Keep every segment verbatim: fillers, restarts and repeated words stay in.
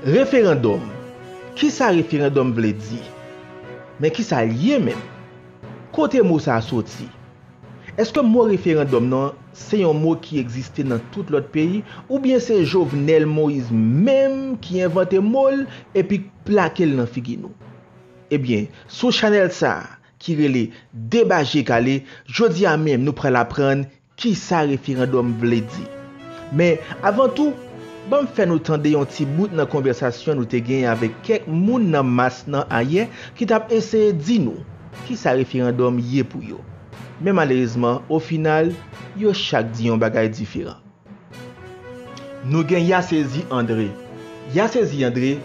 Referandòm. Kisa referandòm vle di? Men kisa l ye menm? Kote mo sa a soti? Èske mo referandòm nan se yon mo ki egziste nan tout lòt peyi, oubyen se Jovenel Moïse menm ki envante mo l epi plake l nan figi nou? Ebyen, sou chanèl sa a ki rele Deba Je Kale, jodi a menm nou pral aprann kisa referandòm vle di. Men, avan tou, ban m fè nou tande yon ti bout nan konvèsasyon nou te genyen avèk kèk moun nan mas nan ayè ki t ap eseye di nou kisa referandòm ye pou yo. Men malerezman, ofinal, yo chak di yon bagay diferan. Nou gen Yasezi Andre. Yasezi Andre,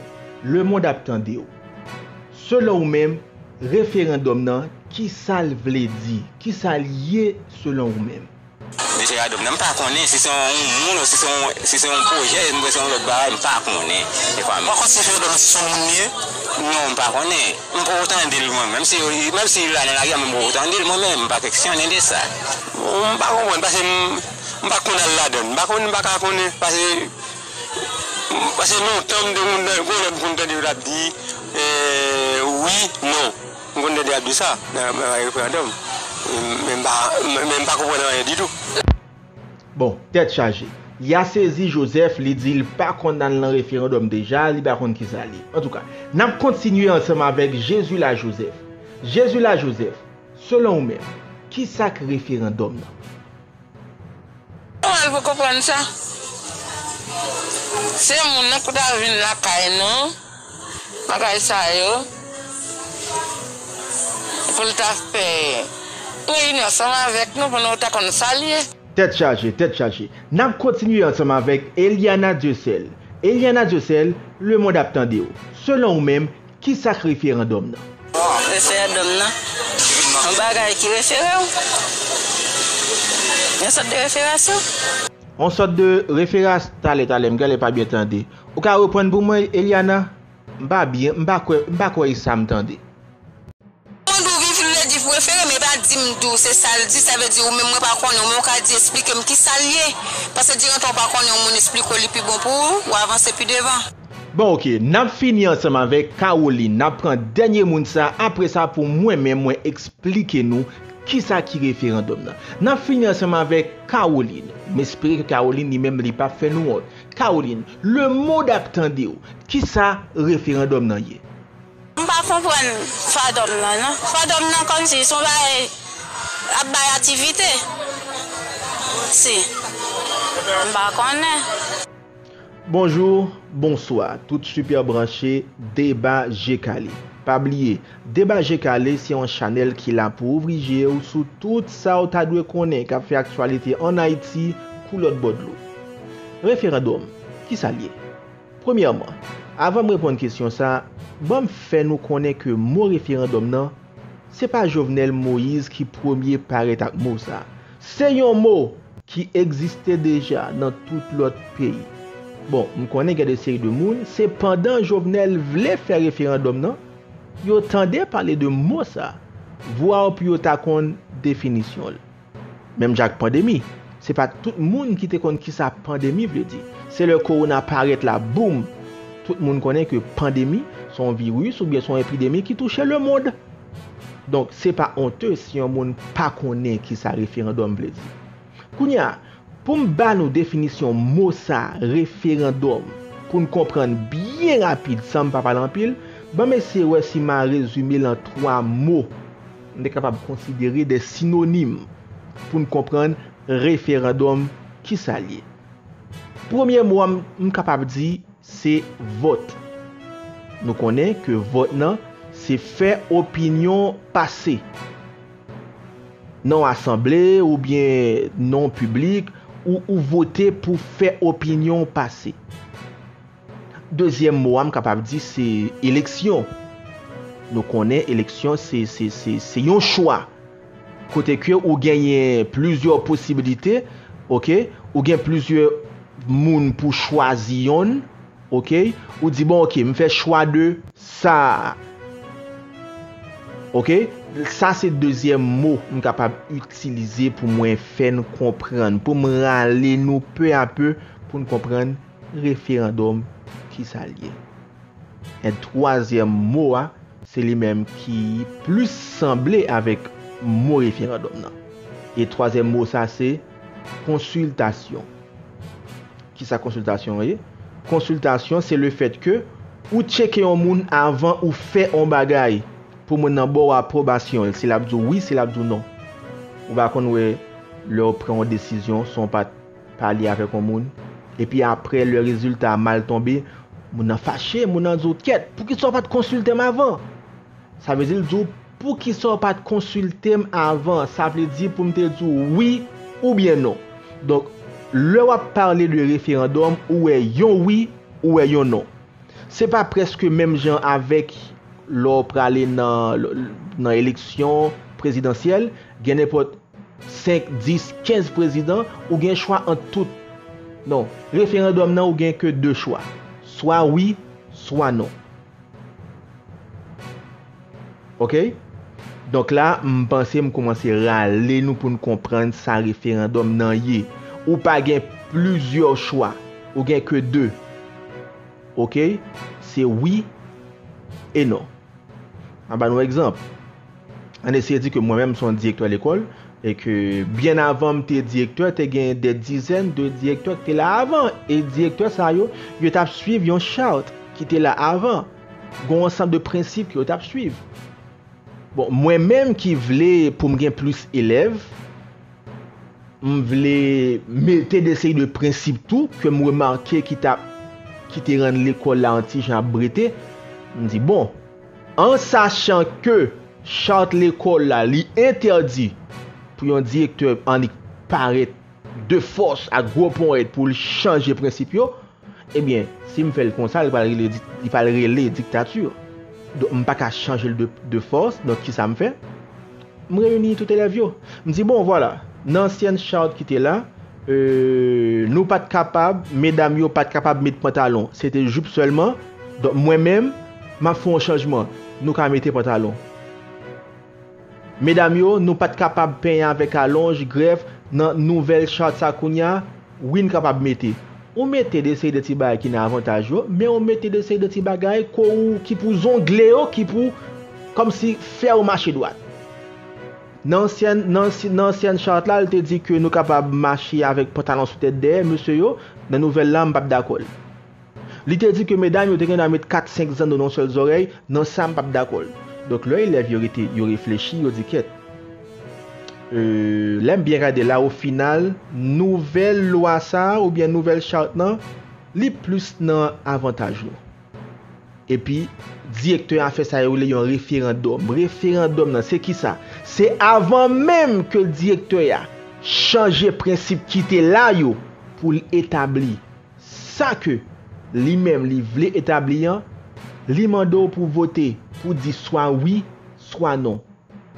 lemonn ap tande w. Selon ou menm, referandòm nan, kisa l vle di? Kisa l ye selon ou menm? Referandòm nan, m pa konnen si se yon moun ou si se yon, si se yon pwojè, m se yon lòt bagay, m pa konnen. Se pa m. Ou pa konn si referandòm nan si se yon moun li ye? Non, m pa konnen. M poko tande l mwen, menm si, menm si l la nan lari a, men m poko tande l mwen menm, m pa keksyone de sa. M pa konprann, paske m, m pa konn al ladan l. M pa konn, m pa ka konnen, paske, paske lontan m te konn, gon lè m konn tande yo t ap di, eh, wi, non. M konn tande y ap di sa nan, nan referandòm. Men m pa, men m pa konprann anyen ditou. Bon, tèt chaje. Yasezi Joseph, li di l pa konn al nan referandòm deja, li pa konn kisa l ye. Antouka, n ap kontinye ansanm avèk Jezila Joseph. Jezila Joseph, selon ou menm, kisa k referandòm nan? Kòman l pou konprann sa? Se moun nan pou ta vin lakay nou, bagay sa yo, pou l ta fè reyinyon ansanm avèk nou, pou nou ta konn sa l ye. Tèt chaje, tèt chaje. N ap kontinye ansanm avèk Eliana Dieuseul. Eliana Dieuseul, lemonn ap tande w. Selon ou menm, kisa k referandòm nan? Bon, referandòm nan, yon bagay ki refere w. Yon sòt de referasyon. Yon sòt de referas-, talè, talè, m genlè pa byen tande. Ou ka reprann pou mwen, Eliana? M pa byen, m pa kwè, m pa kwè e sa m tande. Moun di w vle di pou refere, men pa di m di w se sa l di, sa vle di ou menm mwen pa konnen, ou menm ou ka di esplike m kisa l ye. Paske dirantan ou pa konnen yon moun esplike w li pi bon pou ou, ou avanse pi devan. Bon, oke, n ap fini ansanm avèk Caroline. N ap pran dènye moun sa, apre sa pou mwen menm mwen eksplike nou kisa ki referandòm nan. N ap fini ansanm avèk Caroline. M espere ke Caroline li menm li p ap fè nou wont. Caroline, lemonn ap tande w. Kisa referandòm nan ye? M pa konprann fadòm nan, non. Fadòm nan kòmsi se yon bagay ap bay aktivite. Si. M pa konnen. Bonjou, bonswa, tout sipè branche Deba Je Kale. Pa bliye, Deba Je Kale se yon chanèl ki la pou ouvri je w sou tout sa w ta dwe konnen k ap fè aktyalite ann Ayiti kou lòt bò dlo. Referandòm, kisa l ye? Premyèman, avan m reponn kesyon sa a, ban m fè nou konnen ke mo referandòm nan, se pa Jovenel Moïse ki premye parèt ak mo sa a. Se yon mo ki egziste deja nan tout lòt peyi. Bon, m konnen gen de seri de moun, se pandan Jovenel vle fè referandòm nan, yo tande pale de mo sa a, vwa w pou yo ta konn definisyon l. Menm jan ak pandemi, se pa tout moun ki te konn kisa pandemi vle di. Se lè kowona parèt la, boum! Tout moun konnen ke pandemi, se yon viris oubyen se yon epidemi ki touche lemonn. Donk, se pa onte si yon moun pa konnen kisa referandòm vle di. Kounye a, pou m ba nou definisyon mo sa, referandòm, pou n konprann byen rapid san m pa pale anpil, ban m eseye wè si m a rezime l an twa mo. M te kapab konsidere de sinonim pou n konprann referandòm, kisa l ye. Premye mo a m, m kapab di, se vòt. Nou konnen ke vòt nan, se fè opinyon pase. Nan yon asanble oubyen nan yon piblik, ou, ou vote pou fè opinyon pase. Dezyèm mo a m kapab di se eleksyon. Nou konnen eleksyon se, se, se, se yon chwa. Kote ke ou genyen plizyè posibilite, oke? Ou gen plizyè moun pou chwazi yonn, oke? Ou di, bon, oke, m fè chwa de sa a. Oke? Sa se dezyèm mo m kapab itilize pou mwen fè n konprann, pou m rale nou pe a pe pou n konprann referandòm, kisa l ye. E twazyèm mo a, se li menm ki plis sanble avèk mo referandòm nan. E twazyèm mo sa se konsiltasyon. Kisa konsiltasyon ye? Konsiltasyon se le fèt ke ou tcheke yon moun avan ou fè yon bagay pou moun nan ba w apwobasyon l, si l ap di w wi, si l ap di w non. Ou pa konn wè lè w pran yon desizyon san w pa t pale avèk yon moun, epi apre lè rezilta a mal tonbe, moun nan fache, moun nan di w kèt, poukisa w pa t konsilte m avan? Sa vle di l di w poukisa w pa t konsilte m avan, sa vle di pou m te di w wi oubyen non. Donk, lè w ap pale de referandòm, ou wè yon wi, ou wè yon non. Se pa prèske menm jan avèk lè w prale nan, nan eleksyon prezidansyèl, gen nenpòt senk, dis, kenz prezidan, ou gen chwa ant tout. Non, referandòm nan ou gen ke de chwa. Swa wi, swa non. Oke? Donk la, m panse m kòmanse rale nou pou n konprann sa referandòm nan ye. Ou pa gen plizyè chwa. Ou gen ke de. Oke? Se wi e non. An ba nou egzanp. Ann eseye di ke mwen menm se yon direktè lekòl, e ke byen avan m te direktè, te gen dè dizèn de direktè ki te la avan. E direktè sa yo, yo t ap swiv yon chart ki te la avan. Gen yon ansanm de prensip ke yo t ap swiv. Bon, mwen menm ki vle pou m gen plis elèv, m vle mete de seri de prensip tou ke m remake ki t ap, ki te rann lekòl la yon ti jan ap brete. M di, bon, an sachan ke chart lekòl la li entèdi pou yon direktè annik parèt de fòs ak gwo ponyèt pou l chanje prensip yo, ebyen, si m fè l konsa, li pral rele dik-, li pral rele diktati. Donk, m pa ka chanje l de, de fòs. Donk, kisa m fè? M reyini tout elèv yo. M di, bon, vwala, nan ansyen chart ki te la, euh, nou pa t kapab, medam yo pa t kapab met pantalon. Se te jup sèlman. Donk, mwen menm, m ap fè yon chanjman. Nou ka mete pantalon. Medam yo, nou pa t kapab penyen avèk alonj, grèf, nan nouvèl chart sa kounye a, wi n kapab mete. Ou mete de seri de ti bagay ki nan avantaj yo, men ou mete de seri de ti bagay ko ou ki pou zongle yo, ki pou kòmsi fè yo mache dwat. Nan ansyen, nan ansi-, nan ansyen chart la, l te di ke nou kapab mache avèk pantalon sou tèt dèyè, mesye yo, nan nouvèl la, m p ap dakò l. Li te di ke medam yo te gen dwa met kat, senk zanno nan yon sèl zòrèy, nan sa m p ap dakò l. Donk, lè elèv yo rete, yo reflechi, yo di kèt. Euh, lè m byen gade la, o final, nouvèl lwa sa a oubyen nouvèl chart nan, li plis nan avantaj nou. Epi, direktè a fè sa yo rele yon referandòm. Referandòm nan, se kisa? Se avan menm ke direktè a chanje prensip ki te la yo pou l etabli sa ke li menm li vle etabli an, li mande w pou vote, pou di swa wi, swa non.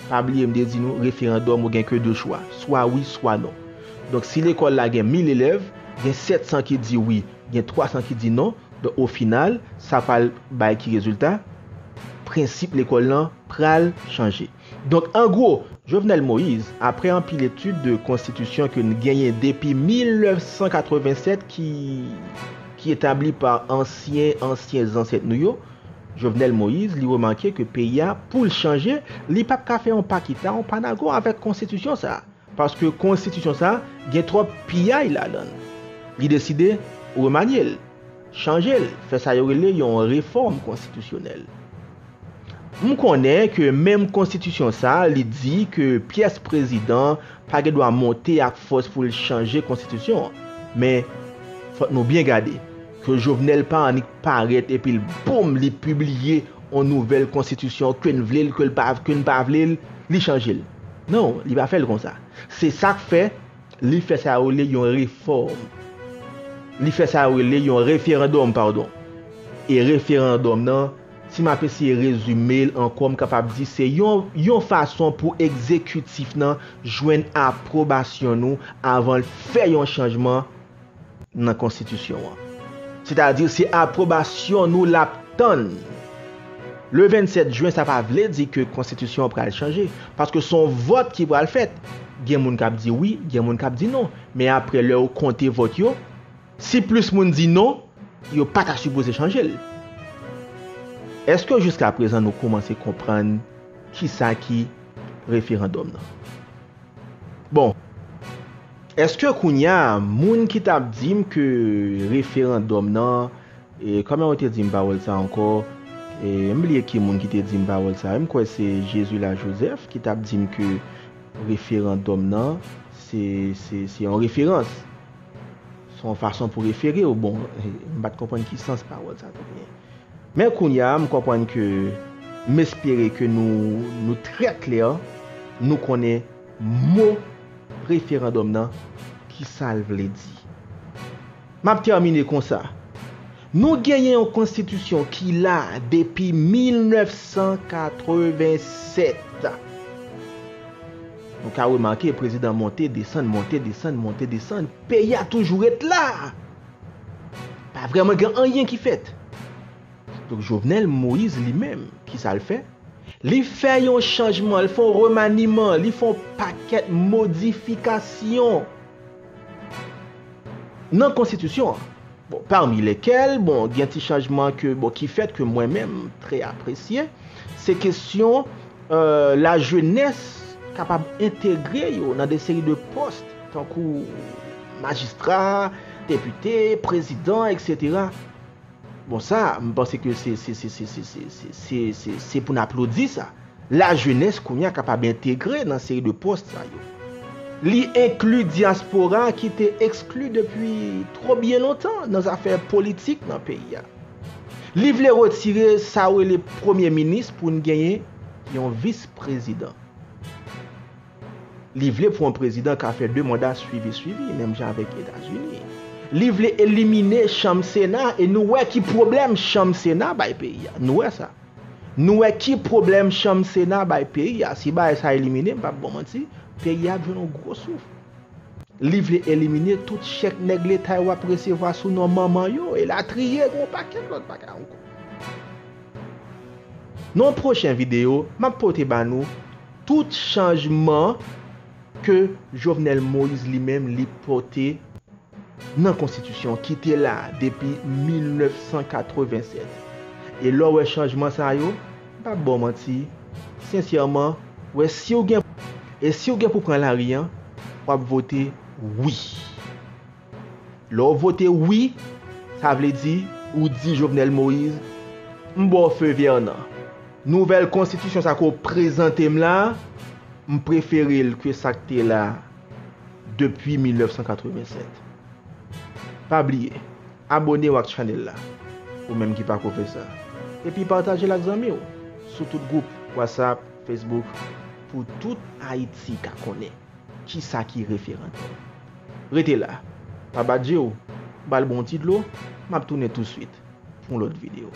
Pa bliye m te di nou, referandòm ou gen ke de chwa, swa wi, swa non. Donk, si lekòl la gen mil elèv, gen sèt san ki di wi, gen twa san ki di non, donk, o final, sa pral bay ki rezilta? Prensip lekòl lan pral chanje. Donk, an gwo, Jovenel Moïse, apre anpil etid de konstitisyon ke n genyen depi mil nèf san katreven sèt ki, ki etabli pa ansyen, ansyen zansèt nou yo, Jovenel Moïse, li remake ke peyi a, pou l chanje, li p ap ka fè yon pa kita, yon pa nago avèk konstitisyon sa a. Paske konstitisyon sa a gen twòp piyay ladan l. Li deside remanye l, chanje l, fè sa yo rele yon refòm konstitisyonèl. M konnen ke menm konstitisyon sa a, li di ke pyès prezidan pa gen dwa monte ak fòs pou l chanje konstitisyon an. Men, fòk nou byen gade ke Jovenel pa annik parèt epi l, boum, li pibliye yon nouvèl konstitisyon, ke n vle l, ke l pa, ke n pa vle l, li chanje l. Non, li pa fè l konsa. Se sa k fè li fè sa yo rele yon refòm. Li fè sa yo rele yon referandòm, padon. E referandòm nan, si m ap eseye rezime l ankò, m kapab di se yon, yon fason pou egzekitif nan jwenn apwobasyon nou avan l fè yon chanjman nan konstitisyon an. Sètadi, se apwobasyon nou l ap tann. Le vennsèt jen, sa pa vle di ke konstitisyon an pral chanje, paske se yon vòt ki pral fèt. Gen moun k ap di wi, gen moun k ap di non. Men apre, lè yo konte vòt yo, si plis moun di non, yo pa ta sipoze chanje l. Èske jiska prezan nou kòmanse konprann kisa ki referandòm nan? Bon, èske kounye a moun ki t ap di m ke referandòm nan, e, kòman yo te di m pawòl sa ankò? E, m bliye ki moun ki te di m pawòl sa. M kwè se Jezi la Jozèf ki t ap di m ke referandòm nan, se, se, se yon referans. Se yon fason pou refere w. Bon, m pa t konprann ki sans pawòl sa te genyen. Men kounye a, m konprann ke, m espere ke nou, nou trè klè, nou konnen mo referandòm nan, ki sa l vle di. M ap tèmine konsa. Nou genyen yon konstitisyon ki la depi mil nèf san katreven sèt. Nou ka remake prezidan monte, desann, monte, desann, monte, desann. Peyi a toujou ret la. Pa vrèman gen anyen ki fèt. Donk, Jovenel Moïse li menm, ki sa l fè? Li fè yon chanjman, li fè yon remaniman, li fè yon pakèt modifikasyon nan konstitisyon an. Bon, pami lekel, bon, gen ti chanjman ke, bon, ki fèt ke mwen menm m trè apresye, se kesyon, euh, lajenès kapab entegre yo nan de seri de pòs, tankou majistra, depite, prezidan, etsetera. Bon, sa, m panse ke se, se, se pou n aplodi sa. Lajenès kounye a kapab entegre nan seri de pòs sa yo. Li enkli dyaspora ki te ekskli depi twò byen lontan nan zafè politik nan peyi a. Li vle retire sa yo rele premye minis pou n genyen yon vis prezidan. Li vle pou yon prezidan ka fè de manda swivi swivi, menm jan avèk Etazini. Li vle elimine chanm Sena, e nou wè ki pwoblèm chanm Sena bay peyi a. Nou wè sa. Nou wè ki pwoblèm chanm Sena bay peyi a. Si bagay sa elimine, m p ap ba w manti, peyi a ap jwenn yon gwo souf. Li vle elimine tout chèk nèg leta yo ap resevwa sou non manman yo, elatriye, gen yon pakèt lòt bagay ankò. Nan yon pwochen videyo, m ap pote ba nou tout chanjman ke Jovenel Moïse li menm li pote nan konstitisyon ki te la depi mil nèf san katreven sèt. E lè w wè chanjman sa yo, m p ap ba w manti, sensèman, wè si w gen, e si w gen pou pran lari an, w ap vote wi. Lè w vote wi, sa vle di ou di Jovenel Moïse, m ba w feu vert nan. Nouvèl konstitisyon sa ke w prezante m la, m prefere l ke sa k te la depi mil nèf san katreven sèt. Pa bliye, abone w ak chanèl la, ou menm ki pako fè sa. Epi pataje l ak zanmi w sou tout gwoup WhatsApp, Facebook, pou tout Ayiti ka konnen kisa ki referandòm. Rete la, pa bat je w, ba l bon ti dlo, m ap tounen touswit pou yon lòt videyo.